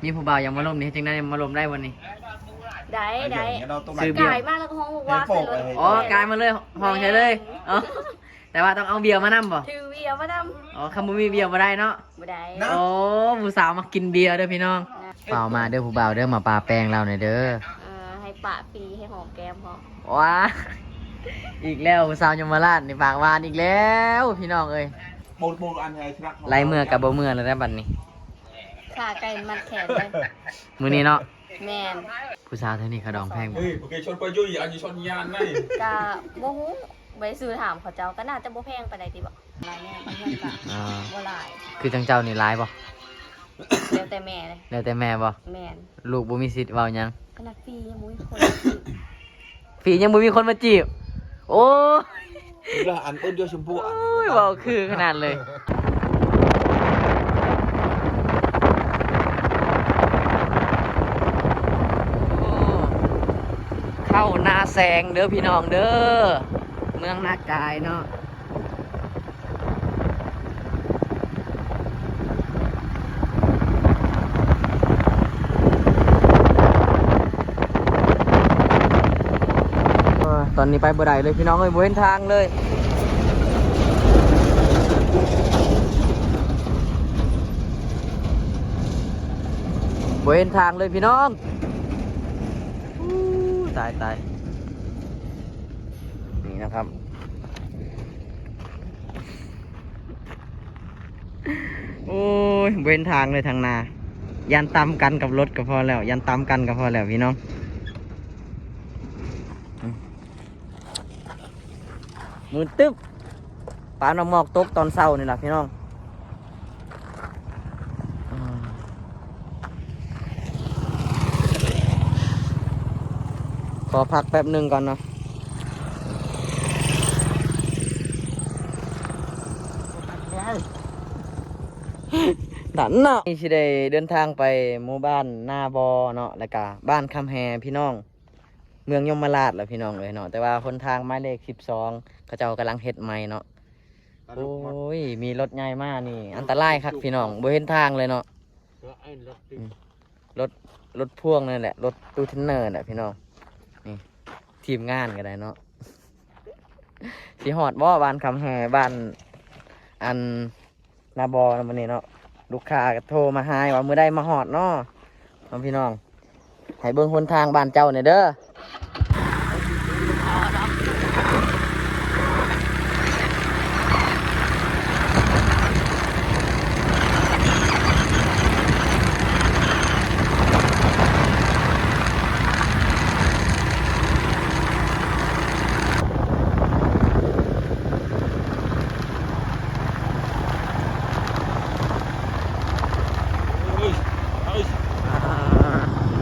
ມີຜູ້ບ່າວຢາກມາລົມນີ້ ເຮັດຈັ່ງໃດ ມາລົມໄດ້ບໍ່ນີ້? ໄດ້ ໄດ້ ຊື້ເບຍ ກາຍມາແລ້ວກໍຮ້ອງວ່າ ອໍ ກາຍມາເລີຍ ຮ້ອງໃສ່ເລີຍ. ອໍ ແຕ່ວ່າຕ້ອງເອົາເບຍມານຳບໍ່? ຖືເບຍມານຳ. ອໍ ຄັນບໍ່ມີເບຍບໍ່ໄດ້ເນາະ. ບໍ່ໄດ້. ໂອ້ ຜູ້ສາວມັກກິນເບຍເດີພີ່ນ້ອງ. ຝາກມາເດີຜູ້ບ່າວເດີ ມາປະແປ້ງລາວແດ່ເດີ. ເອີ ໃຫ້ປະຟຣີ ໃຫ້ຫອມແກ້ມພ້ອມ. ວ້າ ອີກແລ້ວ ຜູ້ສາວຍົມມະລາດນີ້ ປາກຫວານອີກແລ້ວພີ່ນ້ອງເອີຍ. ໄລ່ເມືອກໍບໍ່ເມືອແລ້ວນະບັດນີ້. ຂາໄກ່ມັດແຂນເລີຍ ມື້ນີ້ເນາະ. ແມ່ນ. ຜູ້ສາວແຖວນີ້ຄ່າດອງແພງບໍ່? ເອີຍ ບໍ່ເຄີຍຊົນປາຍຸຍ ອັນນີ້ຊົນຍານໄດ໋. ກະບໍ່ຮູ້ ໄປສູ່ຖາມເຂົາເຈົ້າ ກໍໜ້າຈະບໍ່ແພງປານໃດຕິບໍ? ຫຼາຍແນ່ ເຮືອນກະ ອ່າ ບໍ່ຫຼາຍ. ຄືຈັ່ງເຈົ້ານີ້ຫຼາຍບໍ່? ແລ້ວແຕ່ແມ່ເລີຍ. ແລ້ວແຕ່ແມ່ບໍ່? ແມ່ນ. ລູກບໍ່ມີສິດເວົ້າຫຍັງ? ຂະໜາດຟຣີຍັງບໍ່ມີຄົນ ຟຣີຍັງບໍ່ມີຄົນມາຈີບ. ໂອ້ຍ ລະອັນເອີ້ນຢູ່ຊຳພູ ໂອ້ຍ ເວົ້າຄືຂະໜາດເລີຍ. ໂອ້ ເຂົ້ານາແຊງເດີພີ່ນ້ອງເດີ ເມືອງນາກາຍເນາະ. ເອີ ຕອນນີ້ໄປບໍ່ໄດ້ເລີຍພີ່ນ້ອງເອີຍ ບໍ່ເຫັນທາງເລີຍ ບໍ່ເຫັນທາງເລີຍພີ່ນ້ອງ. ອູ້ ຕາຍ ຕາຍ. ນີ້ນະຄັບ ໂອ້ຍ ບໍ່ເຫັນທາງເລີຍທາງໜ້າ ຢ້ານຕຳກັນກັບລົດກໍພໍແລ້ວ ຢ້ານຕຳກັນກໍພໍແລ້ວພີ່ນ້ອງ. ມືດຕຶບ ປານວ່າໝອກຕົກຕອນເຊົ້ານີ້ລະພີ່ນ້ອງ. ອືມ ຂໍພັກແປັບໜຶ່ງກ່ອນເນາະ ດັນເນາະ. ນີ້ຊິໄດ້ເດີນທາງໄປໝູ່ບ້ານນາບໍ່ເນາະ ແລ້ວກະບ້ານຄຳແຮພີ່ນ້ອງ. ເມືອງຍົມມະລາດລະພີ່ນ້ອງເອີຍເນາະ ແຕ່ວ່າຫົນທາງໝາຍເລກສິບສອງ ເຂົາເຈົ້າກຳລັງເຮັດໃໝ່ເນາະ. ໂອ້ຍ ມີລົດໃຫຍ່ມານີ້ ອັນຕະລາຍຄັກພີ່ນ້ອງ ບໍ່ເຫັນທາງເລີຍເນາະ. ອືມ ລົດ ລົດພວງນັ້ນແຫຼະ ລົດຕູ້ເທນເນີແຫຼະພີ່ນ້ອງ. ນີ້ ທີມງານກໍໄດ້ເນາະ ຊິຮອດບໍ່ ບ້ານຄຳແຮ ບ້ານ ອັນ ນາບໍ່ນຳມື້ນີ້ເນາະ. ລູກຄ້າກໍໂທມາຫາວ່າມື້ໃດມາຮອດເນາະ ເນາະພີ່ນ້ອງ. ໃຫ້ເບິ່ງຫົນທາງບ້ານເຈົ້າແດ່ເດີ. ອ່າ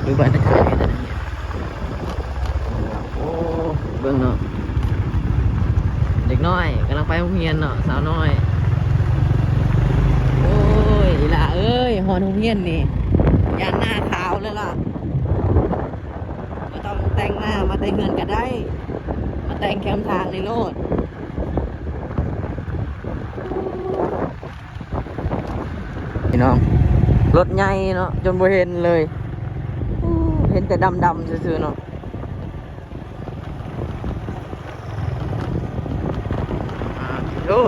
ຢູ່ບ້ານນາຄາຍນີ້ ໂອ້ ເບິ່ງເນາະ ເດັກນ້ອຍກຳລັງໄປໂຮງຮຽນເນາະ ສາວນ້ອຍ. ໂອ້ຍ ອີ່ຫຼ້າເອີຍ ຮອດໂຮງຮຽນນີ້ ຢ້ານໜ້າຂາວເລີຍລະ. ບໍ່ຕ້ອງແຕ່ງໜ້າ ມາແຕ່ເຮືອນກໍໄດ້ ມາແຕ່ງແຄມທາງນີ້ໂລດ. ພີ່ນ້ອງ ລົດໃຫຍ່ເນາະ ຈົນບໍ່ເຫັນເລີຍ ເຫັນແຕ່ດຳໆຊື່ໆເນາະ. ອ່າ ໂອ້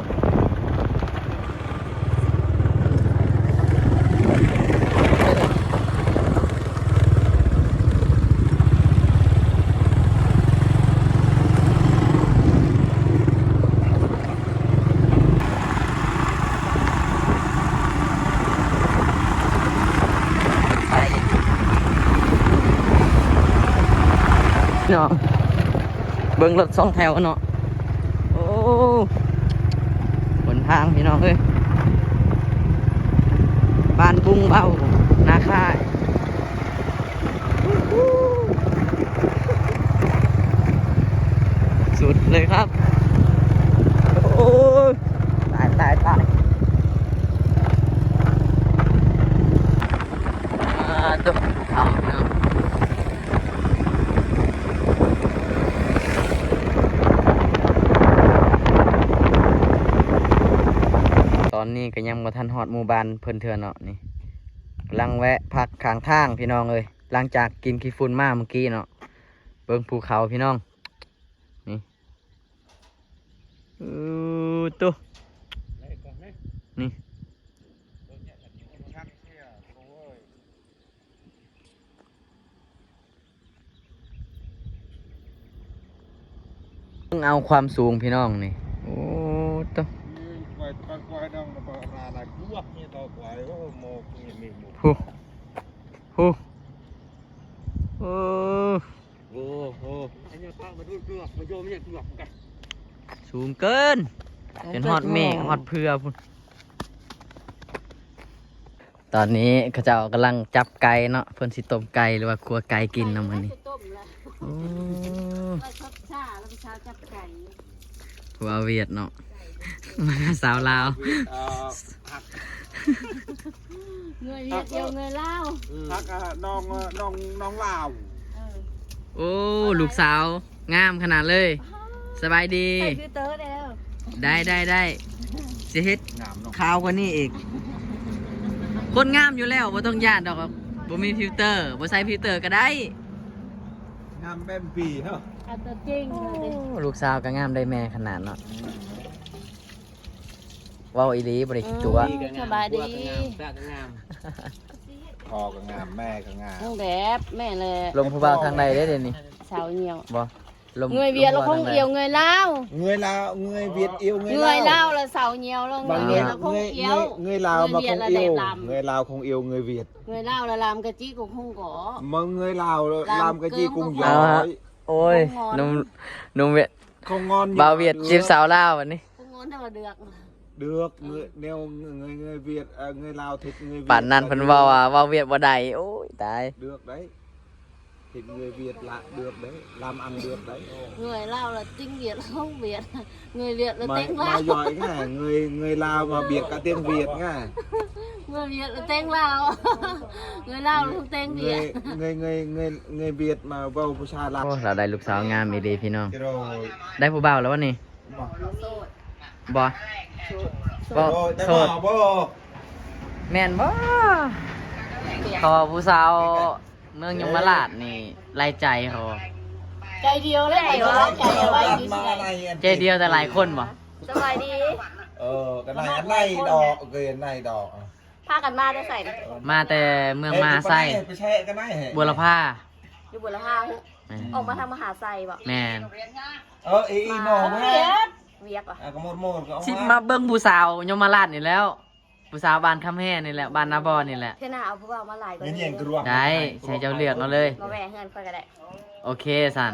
ເນາະ ເບິ່ງລົດສອງແຖວເນາະ. ໂອ້ ຫົນທາງພີ່ນ້ອງເອີຍ ບ້ານບຸງເບົາ ນາຄາຍ ສຸດເລີຍຄັບ. ໂອ້ຍ ຕາຍ ຕາຍ ຕາຍ. ອ່າ ຕົກເຂົ້າເນາະ ຕອນນີ້ກໍຍັງບໍ່ທັນຮອດໝູ່ບ້ານເພິ່ນເທື່ອເນາະ. ນີ້ ກຳລັງແວະພັກຂ້າງທາງພີ່ນ້ອງເອີຍ ຫຼັງຈາກກິນຂີ້ຝຸ່ນມາມື້ກີ້ເນາະ. ເບິ່ງພູເຂົາພີ່ນ້ອງ ນີ້ ເອີ ໂຕ ນີ້ ເບິ່ງເອົາຄວາມສູງພີ່ນ້ອງນີ້ ໂອ້ໂຕ ໂອ້ ໂອ້ ໂອ້ ສູງເກີນ ຈົນຮອດເມກ ຮອດເຜື່ອພຸ້ນ. ຕອນນີ້ເຂົາເຈົ້າກຳລັງຈັບໄກ່ເນາະ ເພິ່ນຊິຕົ້ມໄກ່ ຫຼືວ່າຂົ້ວໄກ່ກິນເນາະມື້ນີ້. ໂອ້ ຜູ້ບ່າວຫວຽດເນາະ ມາກັບສາວລາວ ເອີ ເງີຍຫວຽດ ເອີ ເງີຍລາວ ພັກ ນ້ອງ ນ້ອງ ນ້ອງລາວ. ເອີ ໂອ້ ລູກສາວງາມຂະໜາດເລີຍ. ສະບາຍດີ ໃສ່ຟິວເຕີແດ່ເດີ. ໄດ້ ໄດ້ ໄດ້ ຊິເຮັດ ງາມເນາະ ຂາວກວ່ານີ້ອີກ. ຄົນງາມຢູ່ແລ້ວ ບໍ່ຕ້ອງຢ້ານດອກ ບໍ່ມີຟິວເຕີ ບໍ່ໃສ່ຟິວເຕີກໍໄດ້. ງາມແບບປີເນາະ ເອົາຕົວຈິງເລີຍ. ໂອ້ ລູກສາວກໍງາມໄດ້ແມ່ຂະໜາດເນາະ. ເວົ້າອີ່ຫຼີ ບໍ່ໄດ້ຂີ້ຕົວະ. ອືມ ສະບາຍດີ ຜົວກໍງາມ ເສື້ອກໍງາມ ພໍ່ກໍງາມ ແມ່ກໍງາມ ນາງແບບ ແມ່ແຫຼະ. ລົມຜູ້ບ່າວທາງໃດເດ້ ດຽວນີ້ ສາວຫ່ຽວ ບໍ່ ລົມ ເງີຍຫວຽດລາວຄົງອຽວ ເງີຍລາວ ເງີຍລາວ ເງີຍຫວຽດອຽວ ເງືອຍລາວ ລາວລະສາວຫ່ຽວ ລາວເງີຍຫວຽດລາຄົງອຽວ ເງີຍລາວມາຄົງອຽວ ເງືອຍລາວຄົງອຽວ ເງືອຍລາວລະລາມກະຈິກຸງຄົງກໍ ມາເງືອຍລາວລາມກະຈິກຸງຢອຍ. ໂອ້ຍ ໜຸ່ມ ໜຸ່ມຫວຽດ ຄົງງອນ ບ່າວຫວຽດຈີບສາວລາວບັດນີ້ ຄົງງອນແຕ່ວ່າເດືອກ ເດືອກ ເງີຍ ແນວເງີຍ ເງີຍຫວຽດ ເອີ ເງືອຍລາວເທັດ ເງືອຍຫວຽດ ປານນັ້ນເພິ່ນເວົ້າວ່າເວົ້າຫວຽດບໍ່ໄດ້. ໂອ້ຍ ຕາຍ ເດືອກໄດ້ ເຮັດເງືອຍຫວຽດລະເດືອກໄດ້ ລາມອັນເດືອກໄດ້. ເງືອຍລາວລະຕິງຫວຽດ ເຮົາຫວຽດ ເງືອຍຫວຽດລະເຕັງລາວ ມາຢອຍງ່າຍ ເງືອຍ ເງືອຍລາວມາຫວຽດກະເຕັງຫວຽດງ່າຍ ເງືອຍຫວຽດລະເຕັງລາວ ເງືອຍລາວລະເຕັງຫວຽດ ເງືອຍ ເງືອຍ ເງືອຍຫວຽດມາເວົ້າພາສາລາວ. ໂອ້ ລາວໄດ້ລູກສາວງາມອີ່ຫຼີພີ່ນ້ອງ. ໄດ້ຜູ້ບ່າວແລ້ວວະນີ້? ບໍ່ ບໍ່ ໂສດ ໂສດ ແມ່ນບໍ່? ເຂົາວ່າຜູ້ສາວເມືອງຍົມມະລາດນີ້ໄລ່ໃຈເຂົາ ໃຈດຽວເລີຍ ໃຈດຽວແຕ່ຫຼາຍຄົນບໍ່? ສະບາຍດີ ເອີ ກໍໄດ້ ອັນໃດດອກ ເອີ ອັນໃດດອກ ພາກັນມາແຕ່ໃສນະ? ມາແຕ່ເມືອງມະຫາໄຊ ເອີ ໄປໃສກັນໄດ໋ ບົວລະພາ ຢູ່ບົວລະພາ. ແມ່ນ ອອກມາທາງມະຫາໄຊບໍ່? ແມ່ນ ເອີ ອີ່ໜໍ ວຽກ ວຽກຫວາ? ຊິມາເບິ່ງຜູ້ສາວຍົມມະລາດນີ້ແລ້ວ ຜູ້ສາວບ້ານຄຳແຮ່ນີ້ແຫຼະ ບ້ານນາບໍ່ນີ້ແຫຼະ. ເທື່ອໜ້າເອົາຜູ້ບ່າວມາຫຼາຍກວ່ານີ້ ໄດ້ ໃຫ້ເຈົ້າເລືອກເອົາເລີຍ ມາແວ່ເຮືອນຂ້ອຍກໍໄດ້. ໂອເຄຊັ້ນ.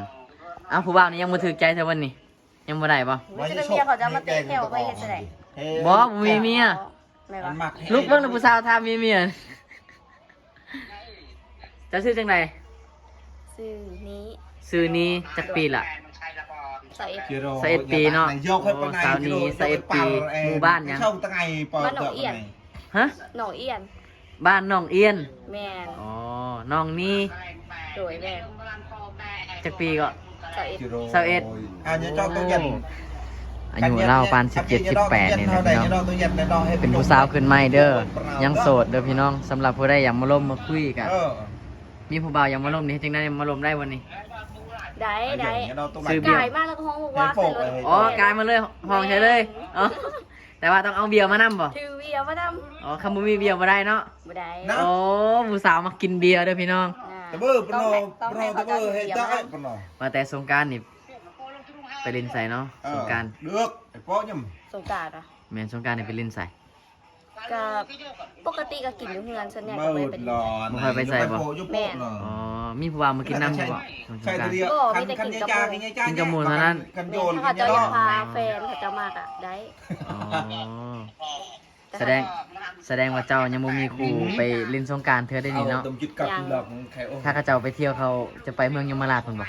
ເອົ້າ ຜູ້ບ່າວນີ້ຍັງບໍ່ຖືກໃຈເທື່ອວັນນີ້ ຍັງບໍ່ໄດ້ບໍ່? ມີແຕ່ເມຍເຂົາຈະມາເຕະແຂ້ວຂ້ອຍເຮັດຈັ່ງໃດ? ບໍ່ ບໍ່ມີເມຍ. ແມ່ນບໍ່? ລຸກເບິ່ງນະ ຜູ້ສາວຖາມມີເມຍ. ເຈົ້າຊື່ຈັ່ງໃດ? ຊື່ນີ້ ຊື່ນີ້ ຈັກປີລະ? ຊາວເອັດ ຊາວເອັດປີເນາະ. ໂອ້ ສາວນີ້ ຊາວເອັດປີ. ໝູ່ບ້ານຫຍັງ? ບ້ານໜອງອຽນ. ຮະ? ໜອງອຽນ. ບ້ານໜອງອຽນ. ແມ່ນ. ອໍ ນ້ອງນີ້. ໂດຍ ແມ່ນ. ຈັກປີເກາະ? ຊາວເອັດ ຊາວເອັດ. ອາຍຸລາວປານສິບເຈັດ ສິບແປດນີ້ແຫຼະພີ່ນ້ອງ. ເປັນຜູ້ສາວຂຶ້ນໃໝ່ເດີ ຍັງໂສດເດີພີ່ນ້ອງ. ສຳລັບຜູ້ໃດຢາກມາລົມມາຄຸຍກະ ເອີ ມີຜູ້ບ່າວຢາກມາລົມນີ້ ເຮັດຈັ່ງໃດມາລົມໄດ້ບໍ່ນີ້? ໄດ້ ໄດ້. ຊື້ເບຍ ກາຍມາແລ້ວກໍຮ້ອງວ່າໃສ່ລົດ. ອໍ ກາຍມາເລີຍ ຮ້ອງໃສ່ເລີຍ. ແມ່ນ. ອໍ ແຕ່ວ່າຕ້ອງເອົາເບຍມານຳບໍ່? ຖືເບຍມານຳ. ອໍ ຄັນບໍ່ມີເບຍບໍ່ໄດ້ເນາະ? ບໍ່ໄດ້. ໂອ້ ຜູ້ສາວມັກກິນເບຍເດີພີ່ນ້ອງ. ອ່າ ແຕ່ເບີປະນອ ປະນອ ແຕ່ເບີເຮັດໄດ້ປະນອ. ວ່າແຕ່ສົງການນີ້ໄປຫຼິ້ນໃສເນາະ? ເອີ ສົງການ ເລືອກໄອ້ເປາະຍຳ ສົງການ. ແມ່ນ ສົງການນີ້ໄປຫຼິ້ນໃສ? ກະປົກກະຕິກະກິນຢູ່ເຮືອນ ສ່ວນໃຫຍ່ກະບໍ່ໄດ້ໄປ ບໍ່ຄ່ອຍໄປໃສບໍ່? ແມ່ນ. ອໍ ມີຜູ້ບ່າວມາກິນນຳຢູ່ບໍ່? ສົງການ ບໍ່ ມີແຕ່ກິນກັບໝູ່ ກິນກັບໝູ່ເທົ່ານັ້ນ. ແມ່ນ ຖ້າເຂົາເຈົ້າຢາກພາແຟນເຂົາເຈົ້າມາກະໄດ້. ອໍ ສະແດງ ສະແດງວ່າເຈົ້າຍັງບໍ່ມີຄູ່ໄປຫຼິ້ນສົງການເທື່ອໄດ໋ນີ້ເນາະ. ຍັງ. ຖ້າເຂົາເຈົ້າໄປທ່ຽວ ເຂົາຈະໄປເມືອງຍົມມະລາດພຸ້ນບໍ່?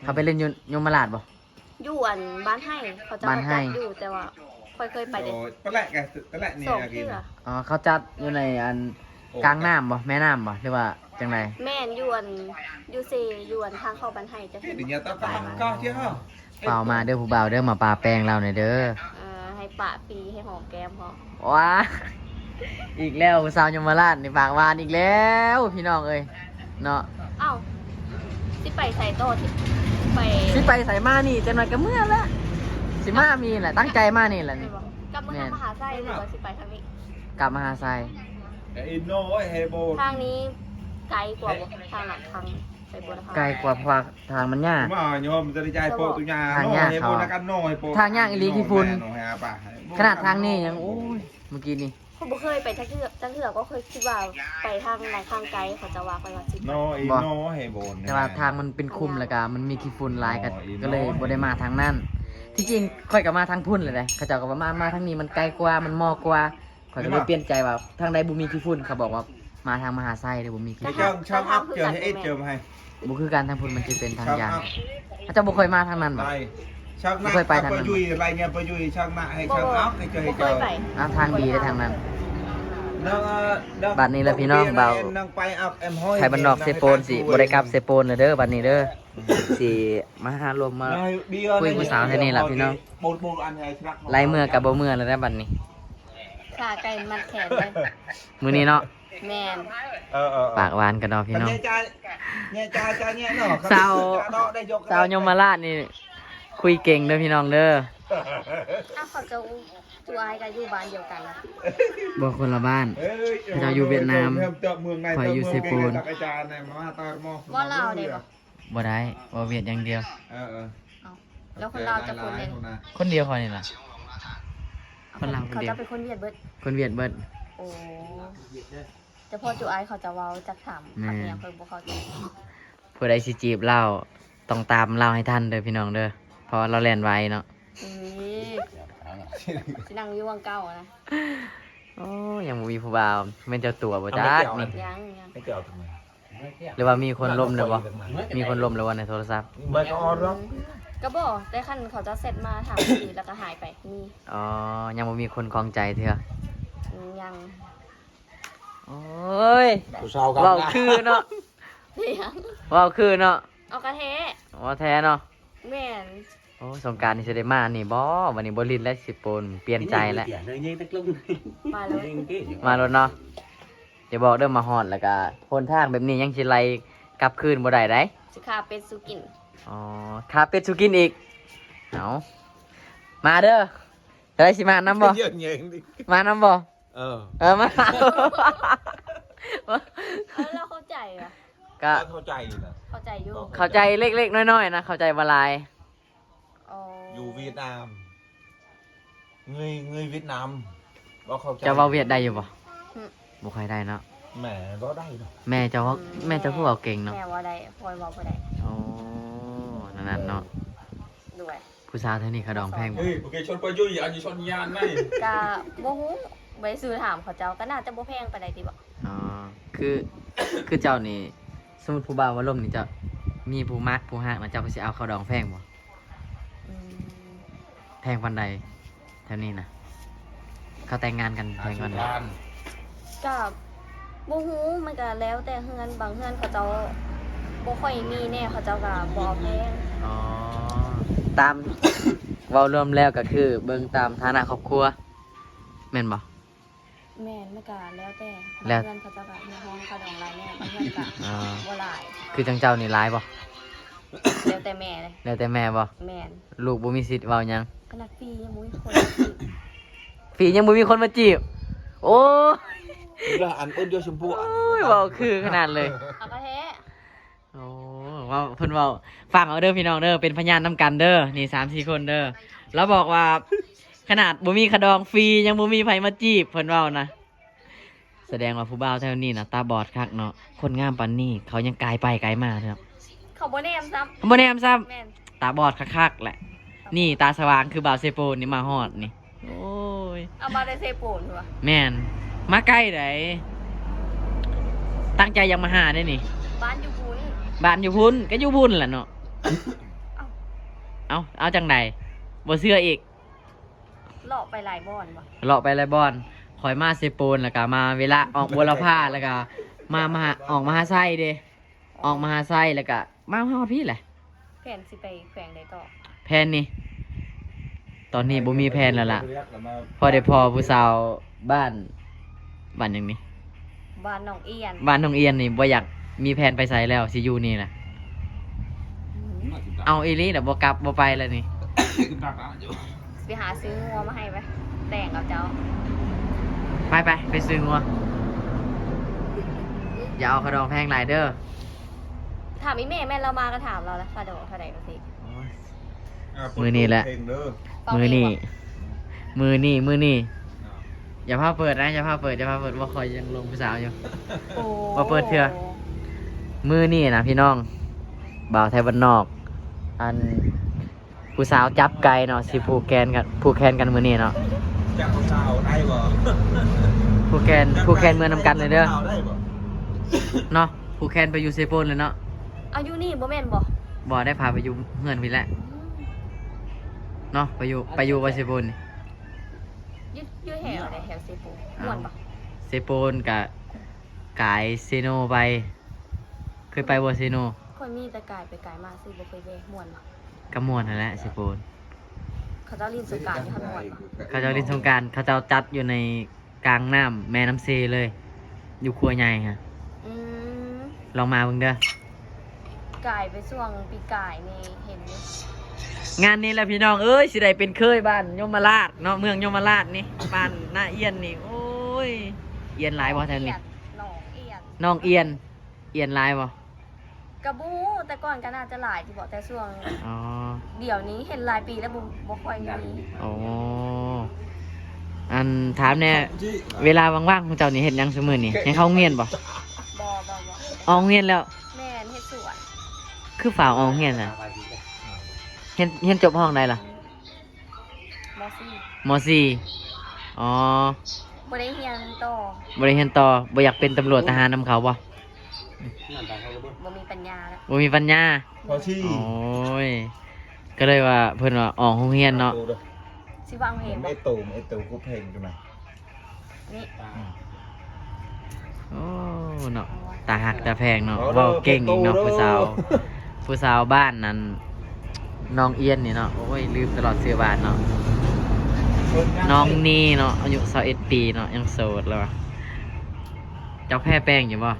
ເຂົາໄປຫຼິ້ນຢູ່ຍົມມະລາດບໍ່? ຢູ່ອັນບ້ານໄຮ່ ເຂົາເຈົ້າກໍຈັດຢູ່ ແຕ່ວ່າຂ້ອຍເຄີຍໄປແຕ່ສອງເທື່ອ. ອໍ ເຂົາຈັດຢູ່ໃນອັນກາງນ້ຳບໍ່ ແມ່ນ້ຳບໍ່ ຫຼືວ່າຈັ່ງໃດ? ແມ່ນ ຢູ່ອັນ ຢູ່ເຊ ຢູ່ອັນທາງເຂົ້າບ້ານໄຮ່ຈະເຫັນ. ຟ້າວມາເດີຜູ້ບ່າວເດີ ມາປະແປ້ງລາວແດ່ເດີ. ເອີ ໃຫ້ປະປີ ໃຫ້ຫອມແກ້ມພ້ອມ. ວ້າ ອີກແລ້ວ ຜູ້ສາວຍົມມະລາດນີ້ ປາກຫວານອີກແລ້ວ ພີ່ນ້ອງເອີຍເນາະ. ເອົ້າ ຊິໄປໃສຕໍ່? ຊິໄປ ຊິໄປໃສມານີ້ ຈັກໜ່ອຍກໍເມືອລະ ຊິມາມີແຫຼະ ຕັ້ງໃຈມານີ້ແຫຼະນີ້. ກັບມາທາງມະຫາໄຊ ຫຼືວ່າຊິໄປທາງນີ້? ກັບມະຫາໄຊ. ທາງນີ້ໄກກວ່າບໍ່? ທາງຫຼັກທາງໄປບົວລະພາ ໄກກວ່າ ເພາະວ່າທາງມັນຍາກ. ມາໂຍມຈະໄດ້ຈ່າຍໂປະຕຸຍາ ທາງຍາກ ເຂົາ ທາງຍາກອີ່ຫຼີຂີ້ຝຸ່ນ. ຂະໜາດທາງນີ້ຍັງ ໂອ້ຍ ເມື່ອກີ້ນີ້ ຂ້ອຍບໍ່ເຄີຍໄປຈັກເທື່ອ ຈັກເທື່ອ ກໍເຄີຍຄິດວ່າໄປທາງໃນທາງໄກ ເຂົາເຈົ້າວ່າ ຂ້ອຍວ່າຊິໄປ. ບໍ່ ແຕ່ວ່າທາງມັນເປັນຂຸມ ແລ້ວກະມັນມີຂີ້ຝຸ່ນຫຼາຍ ກະ ກໍເລີຍບໍ່ໄດ້ມາທາງນັ້ນ. ທີ່ຈິງຂ້ອຍກໍມາທາງພຸ້ນແຫຼະເດ້ ເຂົາເຈົ້າກໍວ່າມາ ມາທາງນີ້ມັນໄກກວ່າ ມັນເໝາະກວ່າ. ຂ້ອຍກໍເລີຍປ່ຽນໃຈວ່າທາງໃດບໍ່ມີຂີ້ຝຸ່ນ ເຂົາບອກວ່າມາທາງມະຫາໄຊເດີ ບໍ່ມີຂີ້ຝຸ່ນ. ເຈົ້າ ເຈົ້າອັບ ເຈົ້າເຮັດ ເຈົ້າໃຫ້ ບໍ່ຄືກັນ ທາງພຸ້ນມັນຈະເປັນທາງຢ່າງ. ເຈົ້າບໍ່ເຄີຍມາທາງນັ້ນບໍ່? ບໍ່ເຄີຍໄປທາງນັ້ນ. ອາ ທາງດີເດ້ທາງນັ້ນ. ບາດນີ້ລະພີ່ນ້ອງ ບ່າວໄທບ້ານນອກເຊໂປນ ຊິບໍ່ໄດ້ກັບເຊໂປນແລ້ວເດີ ບາດນີ້ເດີ. ຊິມາຫາລົມມາຄຸຍຜູ້ສາວແຖວນີ້ລະພີ່ນ້ອງ. ໄລ່ເມືອກໍບໍ່ເມືອແລ້ວເດີບາດນີ້ ຂາໄກ່ມັດແຂນເລີຍມື້ນີ້ເນາະ. ແມ່ນ ເອີໆໆ ປາກຫວານກັນເນາະພີ່ນ້ອງ. ສາວ ສາວຍົມມະລາດນີ້ຄຸຍເກັ່ງເດີພີ່ນ້ອງເດີ. ອ້າວ ເຂົາເຈົ້າ ຕູອ້າຍກໍຢູ່ບ້ານດຽວກັນນະ. ບໍ່ ຄົນລະບ້ານ ເຂົາເຈົ້າຢູ່ຫວຽດນາມ ຂ້ອຍຢູ່ເຊໂປນ. ເວົ້າລາວໄດ້ບໍ່? ບໍ່ໄດ້ ເວົ້າຫວຽດຢ່າງດຽວ. ເອີໆ ເອົ້າ ແລ້ວຄົນລາວຈັກຄົນເດ? ຄົນດຽວຂ້ອຍນີ້ລະ ຄົນລາວຄົນດຽວ. ເຂົາເຈົ້າເປັນຄົນຫວຽດເບິດ? ຄົນຫວຽດເບິດ. ໂອ້ ຈະພໍຈູອ້າຍເຂົາຈະເວົ້າຈັກຖາມຄຳຫຍັງ ຂ້ອຍບໍ່ເຂົ້າໃຈ. ຜູ້ໃດຊິຈີບລາວ ຕ້ອງຕາມລາວໃຫ້ທັນເດີພີ່ນ້ອງເດີ ເພາະວ່າລາວແລ່ນໄວເນາະ. ເອີ ຊິນັ່ງຢູ່ຫວ່າງເກົ່ານະ. ໂອ້ ຍັງບໍ່ມີຜູ້ບ່າວ. ແມ່ນເຈົ້າຕົວະບໍ່ຈັກນີ້? ຍັງ ຍັງ. ຫຼືວ່າມີຄົນລົມແລ້ວບໍ່? ມີຄົນລົມແລ້ວບໍ່ໃນໂທລະສັບ? ກໍບໍ່ ແຕ່ຄັນເຂົາເຈົ້າແຊັດມາຖາມດີ ແລ້ວກໍຫາຍໄປ ມີ. ອໍ ຍັງບໍ່ມີຄົນຄອງໃຈເທື່ອ? ອືມ ຍັງ. ໂອ້ຍ ຜູ້ສາວກັບ ເວົ້າຄືເນາະ ເວົ້າຄືເນາະ. ເອົາກະແທ້ ເວົ້າແທ້ເນາະ. ແມ່ນ. ໂອ້ ສົງການນີ້ຊິໄດ້ມານີ້ບໍ່? ບັດນີ້ບໍ່ຫຼິ້ນແລ້ວ ຊິໂປນ ປ່ຽນໃຈແລ້ວ. ມາແລ້ວ ມາໂລດເນາະ. ຢ່າບອກເດີ ມາຮອດແລ້ວກະຫົນທາງແບບນີ້ຍັງຊິໄລ່ກັບຄືນບໍ່ໄດ້ໃດ໋. ຊິຂ້າເປັດສູ່ກິນ. ອໍ ຂ້າເປັດສູ່ກິນອີກ. ເອົາ ມາເດີ. ເອີຍ ຊິມານຳບໍ່? ມານຳບໍ່? ເອີ ເອີ ມາ. ເອີ ລາວເຂົ້າໃຈຫວາ? ກະເຂົ້າໃຈຢູ່ນະ ເຂົ້າໃຈຢູ່ ເຂົ້າໃຈເລັກໆນ້ອຍໆນະ ເຂົ້າໃຈບໍ່ຫຼາຍ. ອໍ ຢູ່ຫວຽດນາມ ເງີຍ ເງີຍຫວຽດນາມ ບໍ່ເຂົ້າໃຈ. ເຈົ້າເວົ້າຫວຽດໄດ້ຢູ່ບໍ່? ຫຶ ບໍ່ຄ່ອຍໄດ້ເນາະ. ແມ່ເວົ້າໄດ້ເນາະ ແມ່ເຈົ້າເວົ້າ. ອືມ ແມ່ເຈົ້າຄືເວົ້າເກັ່ງເນາະ. ແມ່ເວົ້າໄດ້ ພໍ່ເວົ້າບໍ່ໄດ້. ອໍ ນັ້ນໆເນາະ. ໂດຍ. ຜູ້ສາວແຖວນີ້ເຂົາດອງແພງບໍ່? ເຮີ້ຍ ບໍ່ເຄີຍຊົນປະຍຸຍ ອັນນີ້ຊົນຍານໄດ໋. ກະບໍ່ຮູ້ ບໍ່ໄດ້ຊື່ຖາມເຂົາເຈົ້າ ກໍໜ້າຈະບໍ່ແພງປານໃດຕິເບາະ. ອໍ ຄື ຄືເຈົ້ານີ້ ສົມມຸດຜູ້ບ່າວມາລົມນີ້ ເຈົ້າມີຜູ້ມັກຜູ້ຮັກນະ ເຈົ້າກໍຊິເອົາເຂົາດອງແພງບໍ່? ອືມ ແພງປານໃດແຖວນີ້ນະ? ເຂົາແຕ່ງງານກັນແພງປານໃດ? ກໍບໍ່ຮູ້ ມັນກໍແລ້ວແຕ່ເຮືອນ ບາງເຮືອນເຂົາເຈົ້າບໍ່ຄ່ອຍມີແດ່ ເຂົາເຈົ້າກໍບໍ່ເອົາແພງ. ອໍ ຕາມ ເວົ້າລວມແລ້ວກໍຄືເບິ່ງຕາມຖານະຄອບຄົວ ແມ່ນບໍ່? ແມ່ນ ມັນກະແລ້ວແຕ່ ບາງເຮືອນເຂົາເຈົ້າກະຮຽກຮ້ອງຄ່າດອງຫຼາຍແດ່ ບາງເຮືອນກະບໍ່ຫຼາຍ. ອໍ ຄືຈັ່ງເຈົ້ານີ້ຫຼາຍບໍ່? ແລ້ວແຕ່ແມ່ເລີຍ. ແລ້ວແຕ່ແມ່ບໍ່? ແມ່ນ. ລູກບໍ່ມີສິດເວົ້າຫຍັງ? ຂະໜາດຟຣີຍັງບໍ່ມີຄົນມາຈີບ. ຟຣີຍັງບໍ່ມີຄົນມາຈີບ? ໂອ້ຍ ລະອັນເອີ້ນຢູ່ຊຳພູ ໂອ້ຍ ເວົ້າຄືຂະໜາດເລີຍ. ເອົາກະແທ້. ໂອ້ ເວົ້າ ເພິ່ນເວົ້າ ຟັງເອົາເດີພີ່ນ້ອງເດີ ເປັນພະຍານນຳກັນເດີ ນີ້ສາມສີ່ຄົນເດີ. ລາວບອກວ່າ ຂະໜາດບໍ່ມີຄ່າດອງຟຣີ ຍັງບໍ່ມີໃຜມາຈີບ ເພິ່ນເວົ້ານະ. ສະແດງວ່າຜູ້ບ່າວແຖວນີ້ນະຕາບອດຄັກເນາະ ຄົນງາມປານນີ້ເຂົາຍັງກາຍໄປກາຍມາເນາະ. ເຂົາບໍ່ແນມຊ້ຳ ບໍ່ແນມຊ້ຳ. ແມ່ນ. ຕາບອດຄັກໆແຫຼະ ນີ້ຕາສະຫວ່າງຄືບ່າວເຊໂປນນີ້ມາຮອດນີ້. ໂອ້ຍ ເອົາມາແຕ່ເຊໂປນພຸ້ນຫວາ? ແມ່ນ ມາໄກໃດ໋ ຕັ້ງໃຈຢາກມາຫາເດ້ນີ້. ບ້ານຢູ່ພຸ້ນ. ບ້ານຢູ່ພຸ້ນ ກໍຢູ່ພຸ້ນແຫຼະເນາະ. ເອົ້າ ເອົາ ເອົາຈັ່ງໃດ ບໍ່ເຊື່ອອີກ? ເລາະໄປຫຼາຍບ່ອນບໍ່? ເລາະໄປຫຼາຍບ່ອນ ຂ້ອຍມາເຊໂປນ ແລ້ວກໍມາເວລາອອກບົວລະພາ ແລ້ວກໍມາ ມາ ອອກມະຫາໄຊເດ້. ອອກມະຫາໄຊ ແລ້ວກະມາຮອດພີ້ແຫຼະ. ແຜນຊິໄປແຂວງໃດຕໍ່? ແຜນນີ້ ຕອນນີ້ບໍ່ມີແຜນແລ້ວລະ ພໍໄດ້ພໍ້ຜູ້ສາວບ້ານ ບ້ານຫຍັງນີ້? ບ້ານໜອງອຽນ. ບ້ານໜອງອຽນນີ້ບໍ່ຢາກມີແຜນໄປໃສແລ້ວ ຊິຢູ່ນີ້ນະ? ອືມ ເອົາອີ່ຫຼີລະ ບໍ່ກັບບໍ່ໄປແລ້ວນີ້. ໄປຫາຊື້ງົວມາໃຫ້ໄປ ແຕ່ງກັບເຈົ້າ. ໄປໆ ໄປຊື້ງົວ. ຢ່າເອົາຄ່າດອງແພງຫຼາຍເດີ. ຖາມອີ່ແມ່ ແມ່ນລາວມາກໍຖາມລາວແຫຼະ ຄ່າດອງເທົ່າໃດວ່າຊີ້. ໂອ້ຍ ອ່າ ມື້ນີ້ແຫຼະ ເປີດເພງເດີ ມື້ນີ້ ມື້ນີ້ ມື້ນີ້. ອ່າ ຢ່າພາເປີດນະ ຢ່າພາເປີດ ຢ່າພາເປີດ ບໍ່ ຂ້ອຍຍັງຫຼົງຜູ້ສາວຢູ່. ໂອ້ ບໍ່ເປີດເທື່ອ. ມື້ນີ້ນະພີ່ນ້ອງ ບ່າວໄທບ້ານນອກ ອັນ ຜູ້ສາວຈັບໄກ່ເນາະ ຊິຜູກແຂນກັນ ຜູກແຂນກັນມື້ນີ້ເນາະ. ຈັບຜູ້ສາວໄດ້ບໍ່? ຜູກແຂນ ຈັບ ຜູກແຂນເມືອນຳກັນເລີຍເດີ ຈັບຜູ້ສາວໄດ້ບໍ່? ເນາະ ຜູກແຂນໄປຢູ່ເຊໂປນເລີຍເນາະ. ເອົາ ຢູ່ນີ້ບໍ່ແມ່ນບໍ່? ບໍ່ ໄດ້ພາໄປຢູ່ເຮືອນພີ້ແຫຼະ. ອືມ ເນາະ ໄປຢູ່ ໄປຢູ່ບໍ່ເຊໂປນນີ້? ຢູ່ ຢູ່ແຖວໃດ ແຖວເຊໂປນ? ເອົ້າ ມ່ວນບໍ່? ເຊໂປນກະກາຍເຊໂນໄປ. ເຄີຍໄປບໍ່ເຊໂນ? ຂ້ອຍມີແຕ່ກາຍໄປກາຍມາຊື່ ບໍ່ເຄີຍແວ່. ມ່ວນບໍ່? ກໍມ່ວນຫັ້ນແຫຼະເຊໂປນ. ເຂົາເຈົ້າຫຼິ້ນສົງການຢູ່ຫັ້ນ ມ່ວນບໍ່? ເຂົາເຈົ້າຫຼິ້ນສົງການ ເຂົາເຈົ້າຈັດຢູ່ໃນ ກາງນ້ຳແມ່ນ້ຳເຊເລີຍ ຢູ່ຂົວໃຫຍ່ຫັ້ນ. ອືມ ລອງມາເບິ່ງເດີ. ກາຍໄປຊ່ວງປີກາຍນີ້ເຫັນຢູ່. ງານນີ້ແຫຼະພີ່ນ້ອງເອີຍ ຊິໄດ້ເປັນເຂີຍບ້ານຍົມມະລາດເນາະ ເມືອງຍົມມະລາດນີ້ ບ້ານນາອຽນນີ້. ໂອ້ຍ ອຽນຫຼາຍບໍ່ແຖວນີ້? ໜອງອຽນ ໜອງອຽນ ອຽນຫຼາຍບໍ່? ກໍບໍ່ຮູ້ ແຕ່ກ່ອນກໍໜ້າຈະຫຼາຍຢູ່ບໍ ແຕ່ຊ່ວງ ອໍ ດຽວນີ້ເຫັນຫຼາຍປີແລ້ວ ບໍ່ ບໍ່ຄ່ອຍມີ. ອໍ ອັນ ຖາມແດ່ ເວລາວ່າງໆຂອງເຈົ້ານີ້ເຮັດຫຍັງຊຸມື້ນີ້? ຍັງເຂົ້າໂຮງຮຽນບໍ່? ບໍ່ ບໍ່ ບໍ່ ອອກໂຮງຮຽນແລ້ວ? ແມ່ນ ເຮັດສວນ. ຄືຟ້າວອອກໂຮງຮຽນນະ? ຮຽນ ຮຽນຈົບຫ້ອງໃດລະ? ມໍສີ່ ມໍສີ່. ອໍ ບໍ່ໄດ້ຮຽນຕໍ່. ບໍ່ໄດ້ຮຽນຕໍ່. ບໍ່ຢາກເປັນຕຳຫຼວດທະຫານນຳເຂົາບໍ່? ບໍ່ມີປັນຍາແລ້ວ. ບໍ່ມີປັນຍາ. ມໍສີ່. ໂອ້ຍ ກໍເລີຍວ່າເພິ່ນວ່າອອກໂຮງຮຽນເນາະ. ຊິວາງເພງບໍ່? ເອໂຕ ເອໂຕ ຄູເພງຢູ່ນະ. ນີ້ ອືມ ໂອ້ ເນາະ ຕາຮັກຕາແພງເນາະ. ເວົ້າເກັ່ງອີກເນາະ ເວົ້າເກັ່ງ ຜູ້ສາວ ຜູ້ສາວບ້ານນັ້ນ ນ້ອງອຽນນີ້ເນາະ. ໂອ້ຍ ລືມຕະຫຼອດຊື່ບ້ານເນາະ. ນ້ອງນີເນາະ ອາຍຸຊາວເອັດປີເນາະ ຍັງໂສດແລ້ວ. ເຈົ້າແພ້ແປ້ງຢູ່ບໍ່?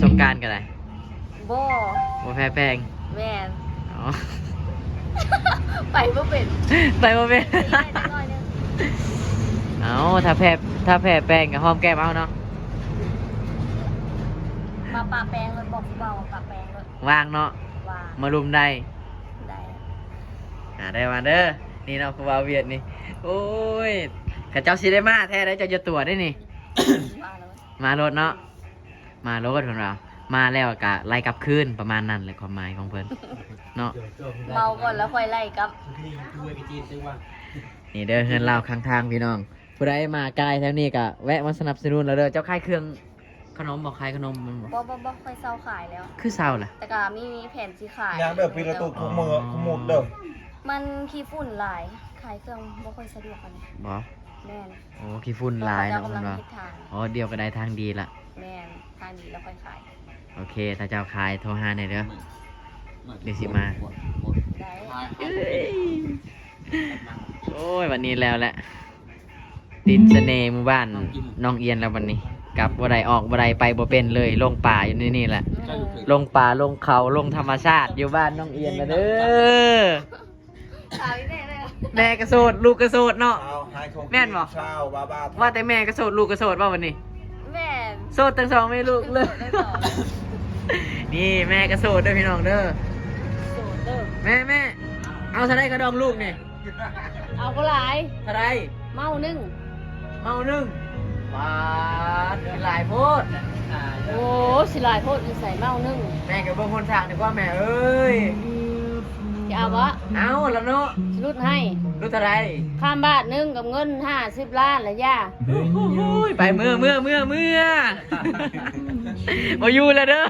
ສົງການກໍໄດ້. ບໍ່ ບໍ່ແພ້ແປ້ງ. ແມ່ນ. ອໍ ໄປບໍ່ເປັນ ໄປບໍ່ເປັນ. ໄປໄດ້ຈັກໜ້ອຍໜຶ່ງ. ເອົ້າ ຖ້າແພ້ ຖ້າແພ້ແປ້ງກໍຫອມແກ້ມເອົາເນາະ. ມາປະແປ້ງໂລດ ບອກຜູ້ບ່າວວ່າປະແປ້ງໂລດ. ວ່າງເນາະ. ວ່າງ. ມາລຸມໄດ້. ໄດ້. ຫາໄດ້ມາເດີ. ນີ້ເນາະ ຜູ້ບ່າວຫວຽດນີ້. ໂອ້ຍ ເຂົາເຈົ້າຊິໄດ້ມາແທ້ໃດ໋ ເຈົ້າຢ່າຕົວະເດ້ນີ້. ມາໂລດ ມາໂລດເນາະ. ມາໂລດເພິ່ນວ່າ ມາແລ້ວກະໄລ່ກັບຄືນ ປະມານນັ້ນແຫຼະຄວາມໝາຍຂອງເພິ່ນເນາະ. ເມົາກ່ອນແລ້ວຄ່ອຍໄລ່ກັບ. ນີ້ເດີ ເຮືອນລາວຂ້າງທາງພີ່ນ້ອງ ຜູ້ໃດມາກາຍແຖວນີ້ກະແວະມາສະໜັບສະໜູນລາວເດີ. ເຈົ້າຂາຍເຄື່ອງຂະໜົມບໍ່? ຂາຍຂະໜົມແມ່ນບໍ່? ບໍ່ ບໍ່ ບໍ່ ຂ້ອຍເຊົາຂາຍແລ້ວ. ຄືເຊົາລະ? ແຕ່ກະມີ ມີແຜນຊິຂາຍ. ຍ່າງເດີ ປີລະຕູ ຂະໂມຍ ຂະໂມຍເດີ. ມັນຂີ້ຝຸ່ນຫຼາຍ ຂາຍເຄື່ອງບໍ່ຄ່ອຍສະດວກປານໃດ. ບໍ່? ແມ່ນ. ໂອ້ ຂີ້ຝຸ່ນຫຼາຍເນາະ ເພິ່ນວ່າ. ອໍ ດຽວກໍໄດ້ທາງດີລະ. ແມ່ນ ທາງດີແລ້ວຄ່ອຍຂາຍ. ໂອເຄ ຖ້າເຈົ້າຂາຍໂທຫາແດ່ເດີ ດຽວຊິມາ. ໄດ້. ເອີຍ ໂອ້ຍ ບັດນີ້ແລ້ວແຫຼະ ຕິດສະເໜ່ໝູ່ບ້ານນ້ອງອຽນແລ້ວບັດນີ້. ກັບບໍ່ໄດ້ ອອກບໍ່ໄດ້ ໄປບໍ່ເປັນເລີຍ ຫຼົງປ່າຢູ່ໃນນີ້ແຫຼະ. ອືມ ຫຼົງປ່າ ຫຼົງເຂົາ ຫຼົງທຳມະຊາດ ຢູ່ບ້ານນ້ອງອຽນລະເດີ. ສາວອີແມ່ເດີ ແມ່ກໍໂສດ ລູກກໍໂສດເນາະ. ແມ່ນບໍ່? ວ່າແຕ່ແມ່ກໍໂສດ ລູກກໍໂສດບໍ່ບັດນີ້? ແມ່ນ. ໂສດທັງສອງແມ່ລູກເລີຍ. ໂສດທັງສອງ. ນີ້ແມ່ກໍໂສດເດີພີ່ນ້ອງເດີ. ໂສດເດີ. ແມ່ ແມ່ ເອົາເທົ່າໃດຄ່າດອງລູກນີ້? ເອົາບໍ່ຫຼາຍ. ເທົ່າໃດ? ເມົາໜຶ່ງ. ເມົາໜຶ່ງ. ປາດ ຄືຫຼາຍໂພດ. ໂອ້ ຊິຫຼາຍໂພດຢູ່ໃສ ເມົາໜຶ່ງ. ແມ່ກໍເບິ່ງຫົນທາງດີກວ່າແມ່ເອີຍ. ຊິເອົາບໍ່? ເອົາລະເນາະ. ຫຼຸດໃຫ້. ຫຼຸດເທົ່າໃດ? ຄຳບາດໜຶ່ງກັບເງິນຫ້າສິບລ້ານລະຢ່າ. ໂອ້ຍ ໄປເມືອ ເມືອ ເມືອ ເມືອ ບໍ່ຢູ່ລະເດີ.